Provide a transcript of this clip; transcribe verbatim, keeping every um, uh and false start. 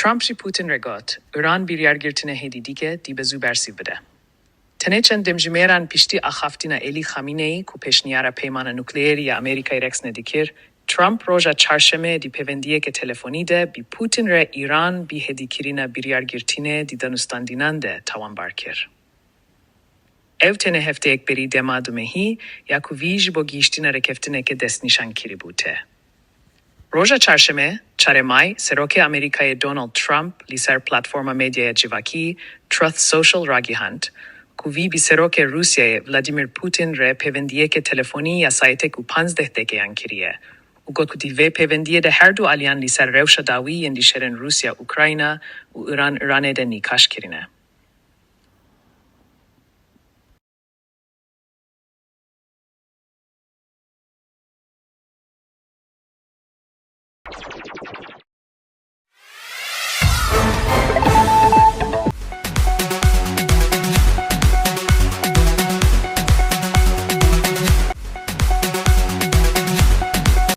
Trump ji Putin re got, Îran biryargirtine hêdî dike, dîbe zû bersîv bide. Tenê çend demjimêran piştî axaftina Elî Xamîneyî ku pêşniyara peymana nukleerî ya Amerîkayê rexne dikir, Trump roja çarşemê di pêvendiyeke telefonî de bi Putin re Îran bi hêdîkirina biryargirtinê di danûstandînan de tawanbar kir. Ew tenê hefteyek berî dema dumehî ya ku vî ji bo gihîştina rêkeftineke destnîşan kiribû te. Roja çarşemê, çarê May, Serokê Amerîkayê Donald Trump li ser platforma medyaya civakî Truth Social ragihand ku vî bi Serokê Rûsyayê Vladimir Putin re pêvendiyeke telefonî ya saetek û panzdeh deqeyan kiriye û got ku di vê pêvendiyê de her du aliyan li ser rewşa dawî yên di şerên Rûsya-Ukrayna û Îran-Îranê de nîqaş kirine.